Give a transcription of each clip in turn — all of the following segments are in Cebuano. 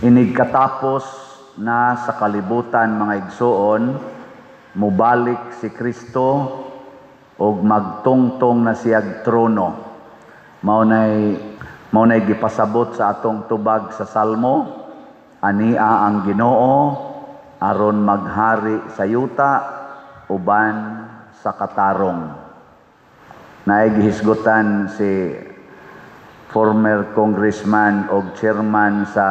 Inig katapos na sa kalibutan, mga igsuon, mubalik si Kristo ug magtungtong na siyag trono. Mao nay gipasabot sa atong tubag sa Salmo, ania ang Ginoo aron maghari sa yuta uban sa katarong. Naay gihisgutan si former congressman o chairman sa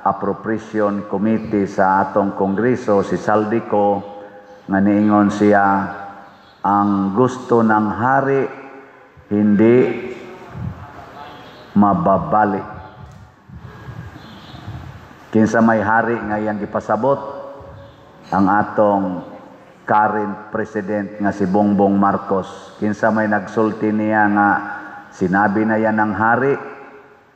Appropriation Committee sa atong Kongreso, si Zaldy Co, nga niingon siya, ang gusto ng hari hindi mababali. Kinsa may hari nga iyang gipasabot? Ang atong current president nga si Bongbong Marcos. Kinsa may nagsulti niya nga sinabi na yan ng hari,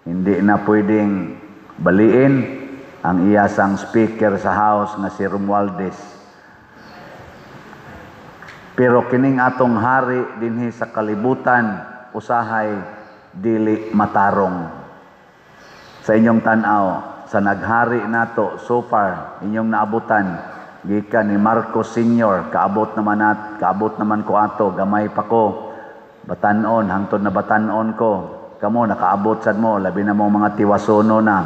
hindi na pwedeng baliin? Ang iyasang speaker sa House nga si Romualdez. Pero kining atong hari dinhi sa kalibutan usahay dili matarong. Sa inyong tan-aw, sa naghari nato so far, inyong naabutan, gikan ni Marcos Sr., kaabot naman ko ato, gamay pa ko, batanon, hangtod na batanon ko. Kamo, nakaabot sad mo, labi na mo mga tiwasono na.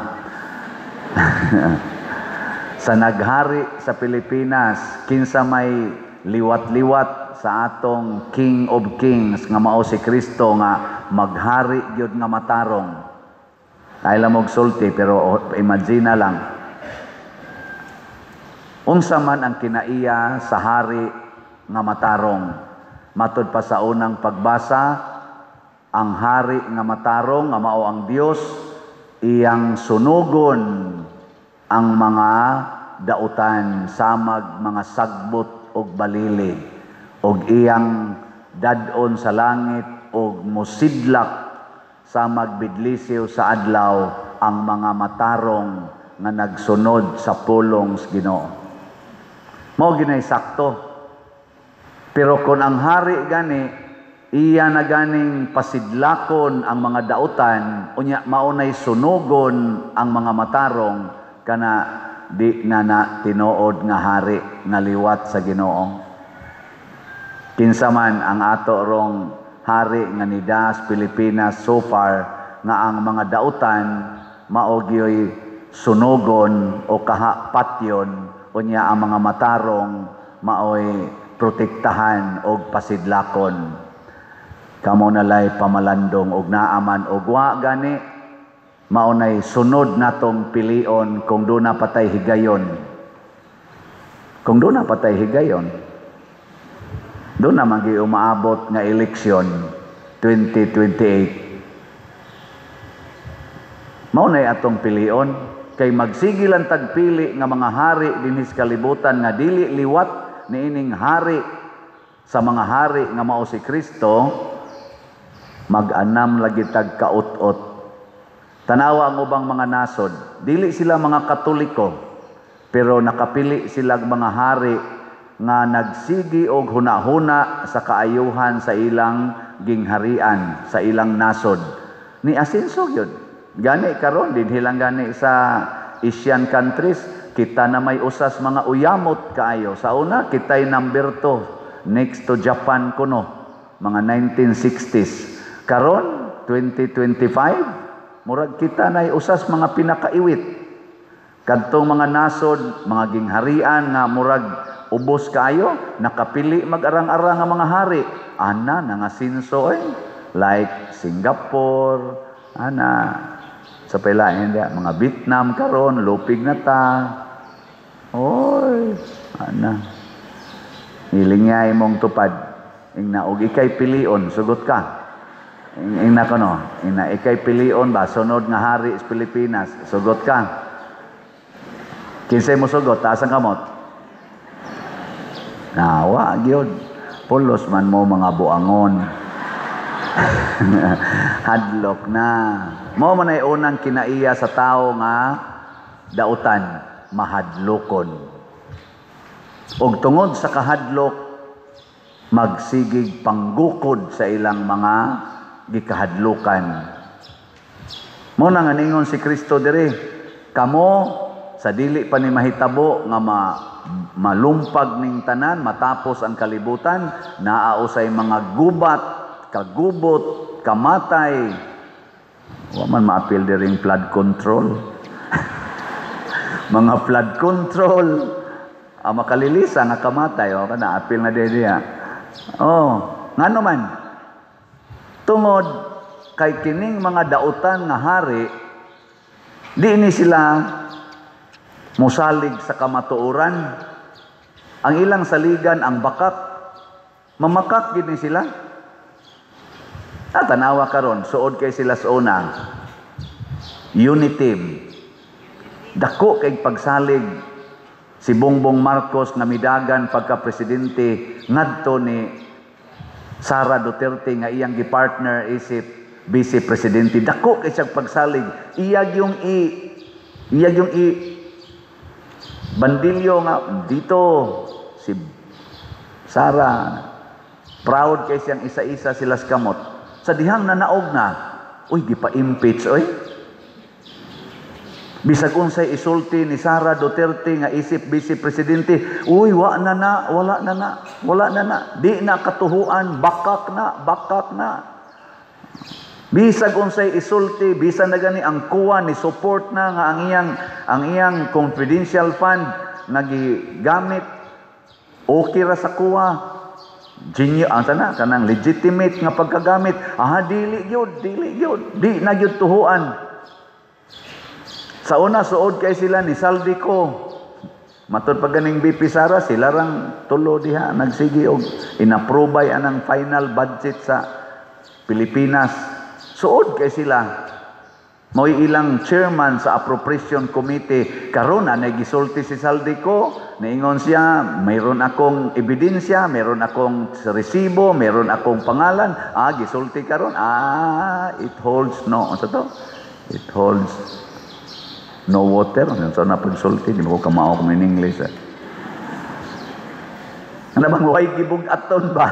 Sa naghari sa Pilipinas, kinsa may liwat-liwat sa atong King of Kings nga mao si Kristo nga maghari gyud nga matarong? Ay lang og sulti, pero imagine na lang. Unsa man ang kinaiya sa hari nga matarong? Matud pa sa unang pagbasa, ang hari nga matarong nga mao ang Dios, iyang sunugon ang mga dautan samag mga sagbot og balili, og iyang dad-on sa langit og musidlak samag bidlisiw sa adlaw ang mga matarong nga nagsunod sa pulong sa Ginoo. Mao ginay sakto. Pero kung ang hari gani iya na ganing pasidlakon ang mga dautan, unya mao nay sunugon ang mga matarong, kana di na na tinuod nga hari nga liwat sa Ginoo. Kinsa man ang ato rong hari nga nidas Pilipinas so far nga ang mga dautan mao gyoy sunugon o kaha patyon, unya ang mga matarong maoy protektahan og pasidlakon? Kamo nalay pamalandong, og naaman og wa gani, mao nay sunod natong pilion kung duna patay higayon. Kung duna patay higayon, duna man gyud umaabot nga eleksyon 2028. Mao nay atong pilion kay magsige lang tagpili nga mga hari dinhi sa kalibutan nga dili liwat niining hari sa mga hari nga mao si Kristo, mag-anam lagi tag kaut-ot. Tanawa ang ubang mga nasod, dili sila mga Katoliko, pero nakapili sila mga hari nga nagsigi og hunahuna sa kaayuhan sa ilang gingharian, sa ilang nasod. Ni asenso gyud. Gani karon dinhi lang gani sa Asian countries, kita na may usas mga uyamot kaayo. Sa una, kita'y number 2 next to Japan kuno, mga 1960s. Karon 2025, murag kita na usas mga pinakaiwit. Kadtong mga nasod, mga gingharian nga murag ubos kaayo, nakapili mag-arang-arang nga mga hari. Ana, nangasinso eh. Like Singapore, ana, sa pila, hindi, mga Vietnam karon, lupig na ta. Oy, ana. Hilingya imong tupad. Ingna, og ikay pilion, sugot ka. Ingna ko no, ingna, ikay pilion ba, sunod nga hari sa Pilipinas, sugot ka. Kinsay mo sugot, taas ang kamot. Nawa, gyud. Pulos man mo mga buangon. Hadlok na. Mao man ay unang kinaiya sa tao nga dautan, mahadlokon. Og tungod sa kahadlok, magsigig panggukod sa ilang mga gikahadlukan. Mao na nga ningon si Kristo diri, Kamo sa dili pa ni mahitabo nga malumpag ning tanan, matapos ang kalibutan, naa usay mga gubat, kagubot, kamatay. Wa man maapil diring flood control. Mga flood control ang makalilisa nga kamatay, o kana apil na diha. Oh, ngano man? Tungod kay kining mga dautan nga hari, di ni sila musalig sa kamatuoran. Ang ilang saligan ang bakak. Mamakak gid ni sila. Ah, tanawa karon, suod kay sila sa una. Unity. Dako kay pagsalig si Bongbong Marcos nga midagan pagka presidente ngadto ni Sara Duterte nga iyang gipartner isip vice presidente. Dako kay siyang pagsalig. Iyag yung i bandilyo nga dito si Sara, proud kay siyang isa-isa sila sa kamot. Sa dihang nanaog na, uy, gipa-impeach oy. Bisag unsay isulti ni Sara Duterte nga isip vice presidente, uy, wa na na, wala na na, wala na na, di na katuhuan, bakak na, bakak na. Bisag unsay isulti, bisan na gani ang kuwa ni support na nga ang iyang confidential fund nga gigamit okay ra sa kuwa. Genyo ang sana kanang legitimate nga pagkagamit. Ah, dili gyud, dili gyud, di na gyud tuhuan. Sa una, suod kay sila ni Zaldy Co. Matod pa ganing VP Sara, sila rang tulo diha nagsige og inaprobay anang final budget sa Pilipinas. Suod kay sila. Mao'y ilang chairman sa Appropriation Committee. Karon na gisulti si Zaldy Co, niingon siya, mayroon akong ebidensya, mayroon akong resibo, mayroon akong pangalan. Ah, gisulti karon. Ah, it holds no. Ano to? It holds no water. Ano sa na pagsulti? Di mo ko kamao kung in English. Eh. Ano bang way gibug-aton ba?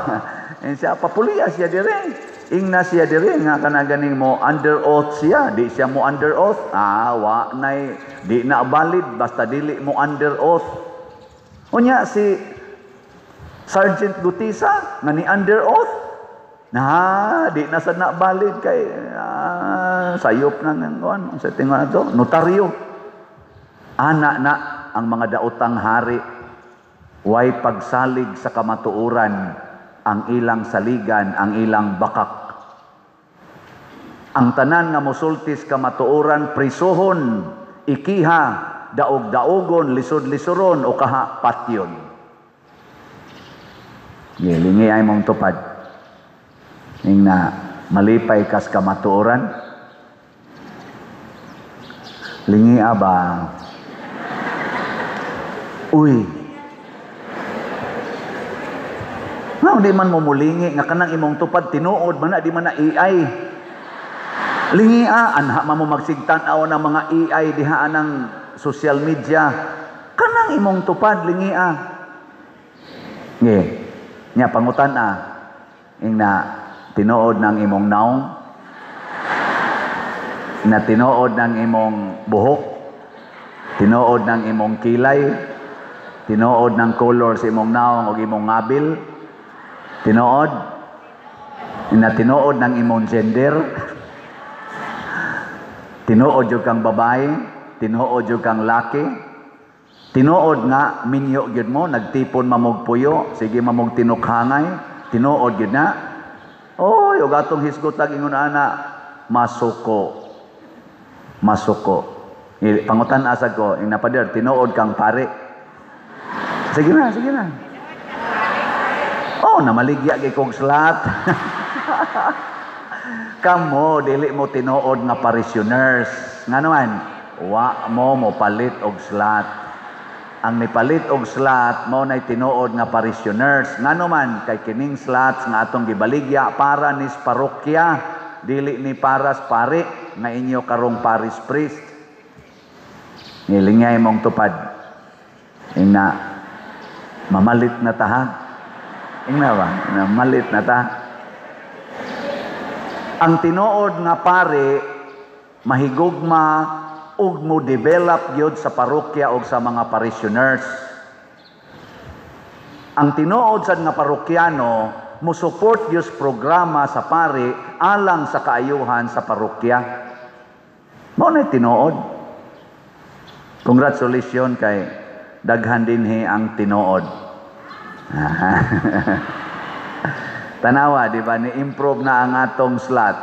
Eh, siya, papuliya siya dire. Ingna siya dire nga kana ganing mo under oath siya, di siya mo under oath. Ah, wa nay di na valid basta dili mo under oath. Unya si Sergeant Guteza nga ni under oath. Na di na sad na valid kay sayop na ng kuan sa tingon ato notaryo. Ana na ang mga daotang hari, way pagsalig sa kamatuoran, ang ilang saligan ang ilang bakak. Ang tanan nga mosultis kamatuoran, prisuhon, ikiha, daog-daogon, lisod-lisoron o kaha patyon. Gilingi ay mong tupad. Ning na malipay kas kamatuoran. Lingi aba. Uy. Nga di man mo mulingi nga kanang imong tupad tinuod man na, di man na AI. Lingi a, anha man mo magsigtan-aw ng mga AI diha anang social media. Kanang imong tupad lingi a. Nge, nya pangutan a. Ing na tinuod ng imong naong, na tinuod ng imong buhok, tinuod ng imong kilay, tinuod ng color sa imong naong o imong ngabil, tinuod, na tinuod ng imong gender, tinuod jud kang babae, tinuod jud kang laki, tinuod nga minyo gyud mo, nagtipon mamog puyo, sige mamog tinukhangay, tinuod gyud na. Oy, ug atong hisgotag ingon ana, masuko. Masuko. Pangutan asag ko, ing napader, tinuod kang pare. Sige na, sige na. Oh, namaligya gyud kog slot. Kamo dili mo tinuod nga parishioners. Nga naman, wa mo mo palit og slot. Ang nipalit og slot mao nay tinuod nga parishioners. Ngano man, kay kining slots nga atong gibaligya para nis parokya, dili ni paras pare nga inyo karong parish priest. Nilingay mong tupad. Ingna mamalit na taha. Ingna ba? Mamalit na ta. Ang tinuod nga pare mahigugma Ug mo develop gyud sa parokya og sa mga parishioners. Ang tinuod sad nga parokyano mo support gyud programa sa pari alang sa kaayuhan sa parokya. Mao na tinuod. Congratulations kay daghan dinhi ang tinuod. Tanawa, di ba, ni-improve na ang atong slot.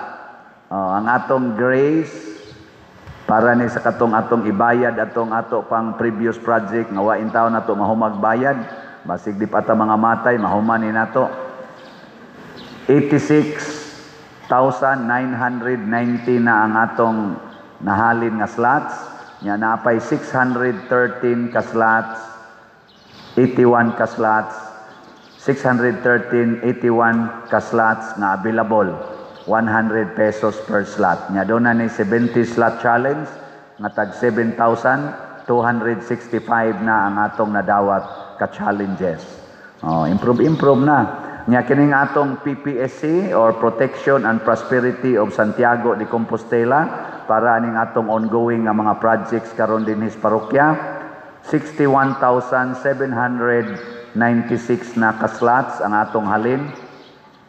Oh, ang atong grace para ni sa katong atong ibayad atong ato pang previous project nga wa taon nato mahumag bayad, basig di pa ta mga matay mahuman ni nato. 86,990 na ang atong nahalin nga slots nya, naapay 613 ka slots, 81 ka slots, 613, 81 ka slots nga available, 100 pesos per slot. Nya doon na ni 70 slot challenge nga tag 7,265 na ang atong nadawat ka challenges. Oh, improve improve na. Nya kining atong PPSC or Protection and Prosperity of Santiago de Compostela para aning atong ongoing nga mga projects karon dinhi sa parokya, 61,796 na ka slots ang atong halin,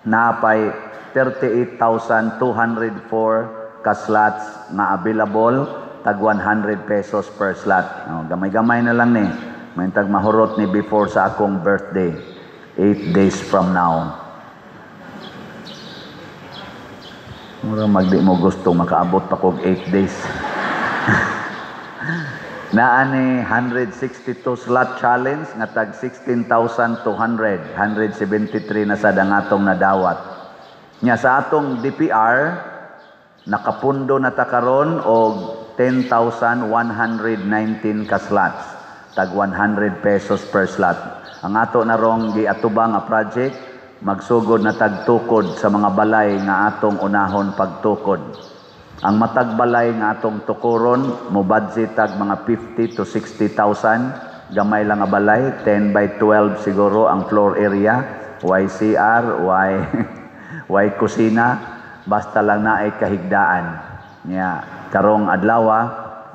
naapay 38,204 ka slots nga available, tag 100 pesos per slot. Oh, gamay-gamay na lang ni. May tag mahurot ni before sa akong birthday. 8 days from now. Mura magdi mo gusto makaabot pa kog 8 days. Naa ni 162 slot challenge nga tag 16,200, 173 na sad ang atong nadawat. Nya sa atong DPR nakapundo na ta karon og 10,119 ka slots, tag 100 pesos per slot. Ang ato na rong giatubang nga project, magsugod na tagtukod sa mga balay nga atong unahon pagtukod. Ang matag balay nga atong tukuron mo budget tag mga 50 to 60,000, gamay lang nga balay, 10 by 12 siguro ang floor area, YCR, Y Y kusina, basta lang naay kahigdaan. Nya karong adlaw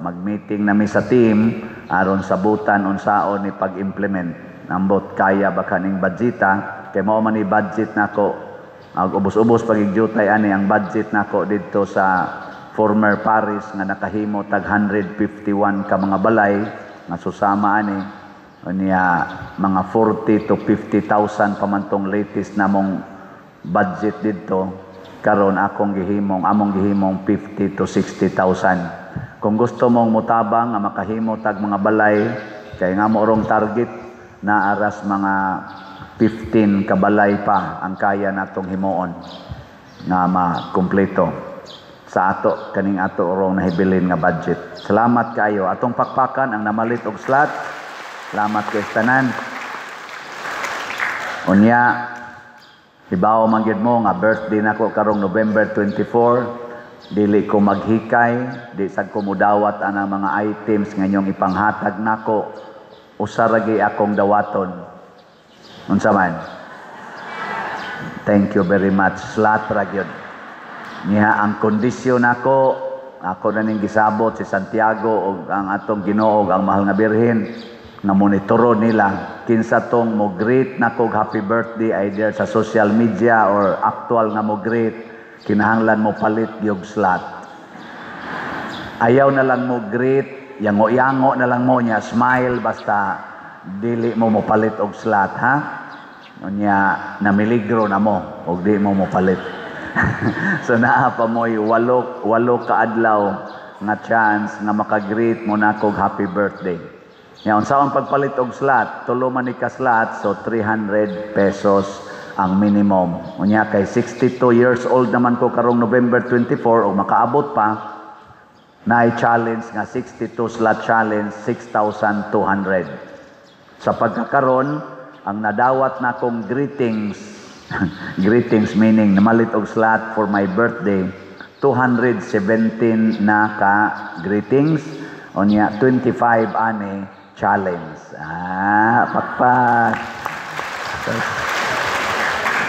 mag-meeting nami sa team aron sabutan unsaon ni pag-implement. Ambot kaya ba kaning budgeta, kay mao man ni budget nako. Ag ubos-ubos pagigjutay ani ang budget nako didto sa former parish nga nakahimo tag 151 ka mga balay nga susama ani. Unya mga 40 to 50,000 pa man tong latest namong budget didto. Karon akong gihimong, among gihimong 50 to 60,000. Kung gusto mong mutabang nga makahimo tag mga balay, kay nga mo rong target na aras mga 15 ka balay pa ang kaya natong himuon nga makumpleto sa ato kaning ato rong nahibilin nga budget. Salamat kaayo. Atong pakpakan ang namalit og slot. Salamat kay tanan. Unya hibaw man gyud mo nga birthday nako karong November 24, dili ko maghikay, di sad ko mudawat anang mga items nga inyong ipanghatag nako. Usa ra gyud akong dawaton. Unsa man? Thank you very much. Slot ra gyud. Niya ang kondisyon nako, ako na ning gisabot si Santiago og ang atong Ginoo og ang mahal nga Birhen nga monitoro nila kinsa tong mo greet nako og happy birthday either sa social media or actual nga mo greet, kinahanglan mo palit gyud slot. Ayaw na lang mo greet, yango-yango na lang mo niya, smile basta dili mo mopalit og slot, ha? Unya namiligro na mo og di mo mopalit. So naa pa mo'y walo ka adlaw nga chance nga makagreet mo nako og happy birthday. Nya unsa ang pagpalit og slot? Tulo man ni ka slot, so 300 pesos ang minimum. Unya kay 62 years old naman ko karong November 24 og makaabot pa, naay challenge nga 62 slot challenge, 6,200. Sa pagkakaron, ang nadawat na akong greetings, greetings meaning namalit og slot for my birthday, 217 na ka greetings, unya 25 ani challenge. Pakpak.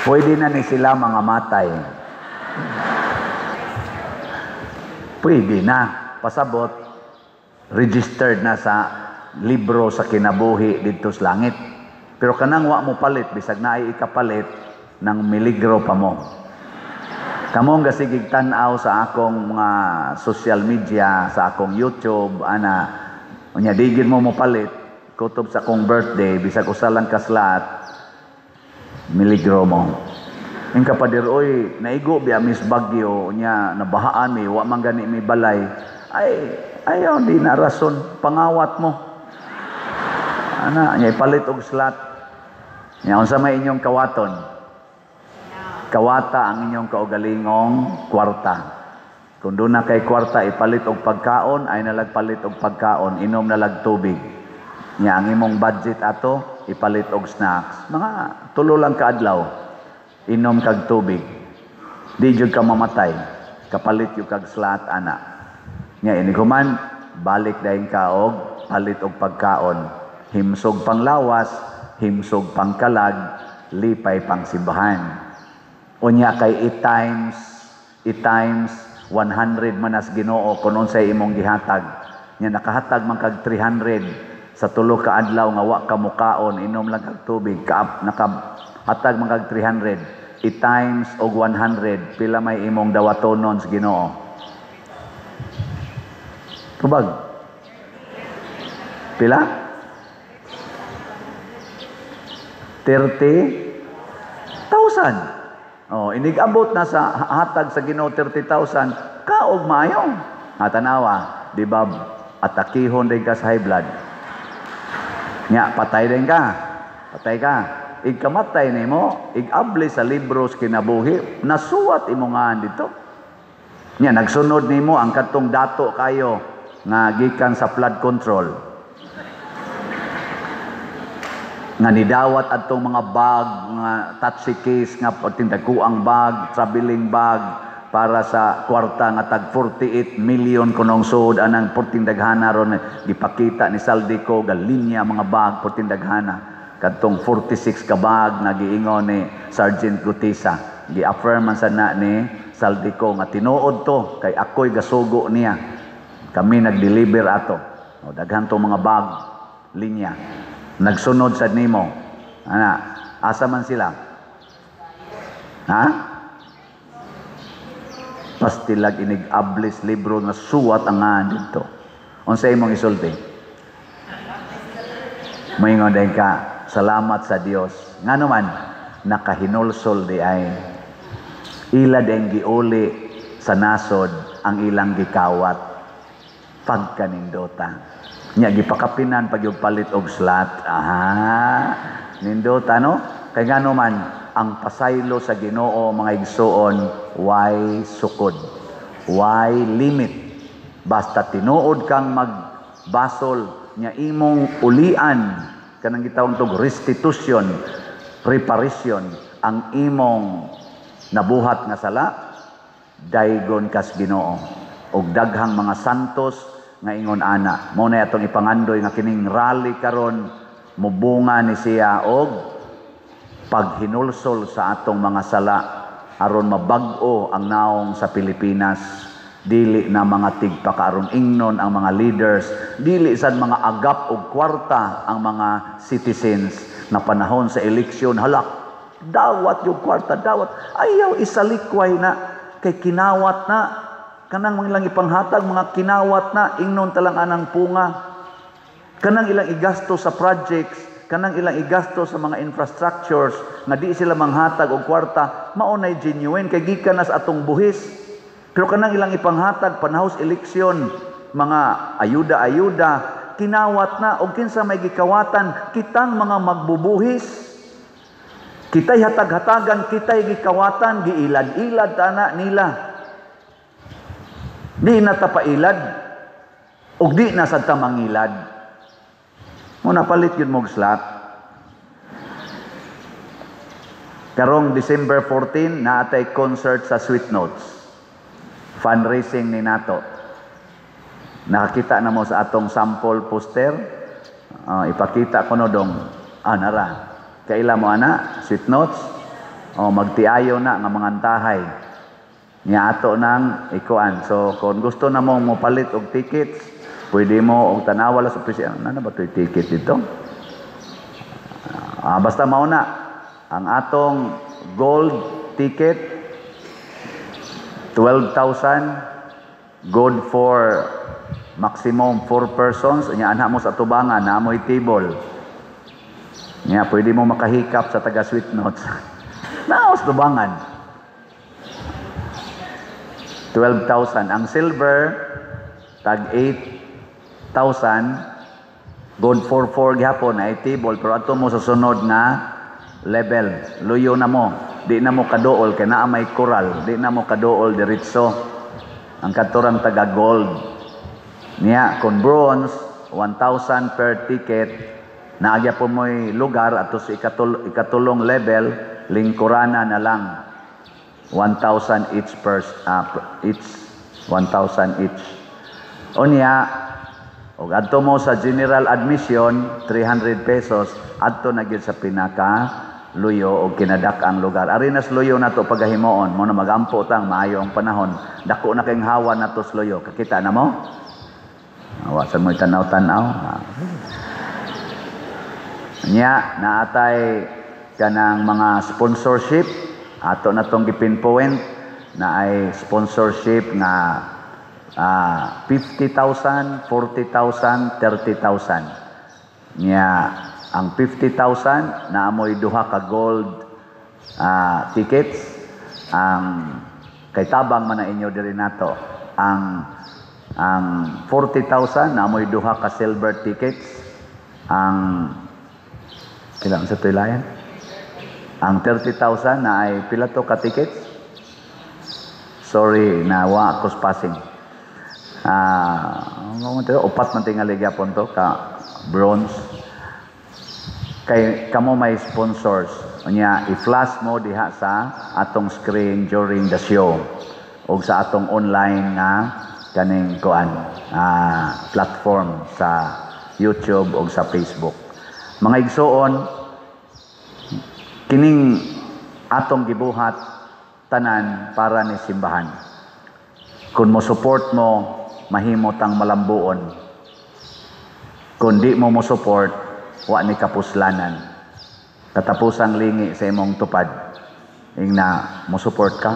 Pwede na ni sila mga matay. Pwede na. Pasabot, Registered na sa libro sa kinabuhi didto sa langit. Pero kanang wa mo palit, bisag naay ikapalit, nang miligro pa mo. Kamong gasigig tan-aw sa akong mga social media, sa akong YouTube, ana, unya digin mo mopalit, kutob sa akong birthday, bisag usa lang ka slot, miligro mo. Yung kapader, oy, naigo biya mis Bagyo, unya nabahaan mi, wa man gani mi balay. Ay, ayaw, di na rason, pangawat mo. Ana, nya ipalit og slot. Nya unsa may inyong kawaton? Kawata ang inyong kaugalingong kwarta. Kung doon na kay kwarta ipalit og pagkaon, ay nalagpalit og pagkaon, inom na lag tubig. Nya ang imong budget ato ipalit og snacks. Mga tulo lang kaadlaw, inom kag tubig. Di jud ka mamatay. Kapalit yung kag slot ana. Nya iniguman balik dayon ka og palit og pagkaon. Himsog pang lawas, himsog pang kalag, lipay pang simbahan. Unya kay i-times 100 manas Ginoo kung unsay imong gihatag. Nya nakahatag man kag 300 sa tulo ka adlaw nga wa ka mukaon, inom lang kag tubig, kaap nakahatag man kag 300, i-times og 100, pila may imong dawatonon sa Ginoo? Tubag. Pila? 30,000. Oh, inig-abot na sa hatag sa Ginoo 30,000, kaog maayo. Ha, tanawa, di ba atakihon din ka sa high blood? Nya patay din ka. Patay ka. Igkamatay nimo, igabli sa libros kinabuhi, nasuwat imo ngaan dito. Nya nagsunod nimo ang katong dato kayo nga gikan sa flood control. Nga nidawat adtong mga bag, nga taxi case, nga tindaguang bag, traveling bag, para sa kwarta nga tag 48 million kunong suod anang portindaghana ron, gipakita ni Saldico galinya mga bag portindaghana, kadtong 46 ka bag nga giingon ni Sergeant Gutisa, gi-affirm man sa na ni Saldico nga tinuod to kay ako'y gasugo niya, kami nag-deliver ato. O, daghan tong mga bag linya. Nagsunod sa nimo. Ana, asa man sila? Ha? Pastilag inig-ablis libro nga suwat ang ngaan dito. Unsa imong isulti? Moingon din ka, salamat sa Dios. Ngano man nakahinulsol di ay ila din giuli sa nasod ang ilang gikawat pagkanindota. Nya gipakapinan pag yung palit og slot. Aha, nindota no? Kay ngano man ang pasaylo sa Ginoo mga igsuon, why sukod, why limit. Basta tinuod kang magbasol nya imong ulian kanang gitawag tog restitution, reparation ang imong nabuhat nga sala, daygon kas Ginoo. Og daghang mga santos nga ingon ana. Mao na atong ipangandoy nga kining rally karon mubunga ni siya og paghinulsol sa atong mga sala aron mabag-o ang naong sa Pilipinas. Dili na mga tigpakaaron ingnon ang mga leaders, dili sad mga agap og kwarta ang mga citizens na panahon sa eleksyon, halak dawat yung kwarta, dawat. Ayaw isalikway na kay kinawat na kanang mga ilang ipanghatag, mga kinawat na ingnon talang anang punga, kanang ilang igasto sa projects, kanang ilang igasto sa mga infrastructures nga di sila manghatag og kwarta, mao nay genuine kay gikan na sa atong buhis. Pero kanang ilang ipanghatag panahos eleksyon, mga ayuda-ayuda, kinawat na. Og kinsa may gikawatan? Kitang mga magbubuhis. Kitay hatag-hatagan, kitay gikawatan, giilad-ilad tana nila. Di na tapailad og di na sad ta mangilad. Mo napalit yun mog slot. Karong December 14 naatay concert sa Sweet Notes. Fundraising ni nato. Nakakita na mo sa atong sample poster. Ipakita ko no dong. Ah, nara. Kaila mo ana, Sweet Notes. O magtiayo na nga mga antahay. Nya ato nang ikuan. So kung gusto na mong mopalit og tickets Pwede mo og tanawa lang sa presyo. Ano na ba to'y ticket dito? Basta mao na ang atong gold ticket, 12,000, good for maximum 4 persons. Nya anha mo sa tubangan na mo'y table. Nya pwede mo makahikap sa taga Sweet Notes. Naa sa tubangan. 12,000. Ang silver, tag 8,000, good for 4 gihapon ay table, pero ato mo sa sunod nga level, luyo na mo. Di na mo kaduol kay naa may koral, di na mo kaduol diretso. Ang katurang taga gold. Niya kung bronze, 1,000 per ticket, naagya po mo'y lugar ato sa ikatulong level, lingkurana na lang. 1,000 each 1,000 each. Unya, og adto mo sa general admission, 300 pesos, adto na gyud sa pinaka luyo og kinadak ang lugar. Ari nas luyo nato pagahimuon mo na magampo tang maayo ang panahon. Dako na kayong hawa nato sa luyo. Kakita na mo? Awa sa mo tanaw-tanaw. Nya naatay kanang mga sponsorship ato na tong gipinpoint na ay sponsorship nga 50,000, 40,000, 30,000. Nya ang 50,000 na amoy duha ka gold tickets, ang kay tabang man na inyo diri nato. Ang 40,000 na amoy duha ka silver tickets. Ang pila sa tuylayan? Ang 30,000 na ay pila to ka tickets? Sorry, na wa ako passing. Upat man tingali gyapon to ka bronze. Kay kamo may sponsors. Unya i-flash mo diha sa atong screen during the show ug sa atong online nga kaning kuan platform sa YouTube ug sa Facebook. Mga igsuon, kining atong gibuhat tanan para ni simbahan. Kung mo support mo, mahimo tang malambuon. Kung di mo mo support, wa ni kapuslanan. Katapusang lingi sa imong tupad. Ingna mo support ka.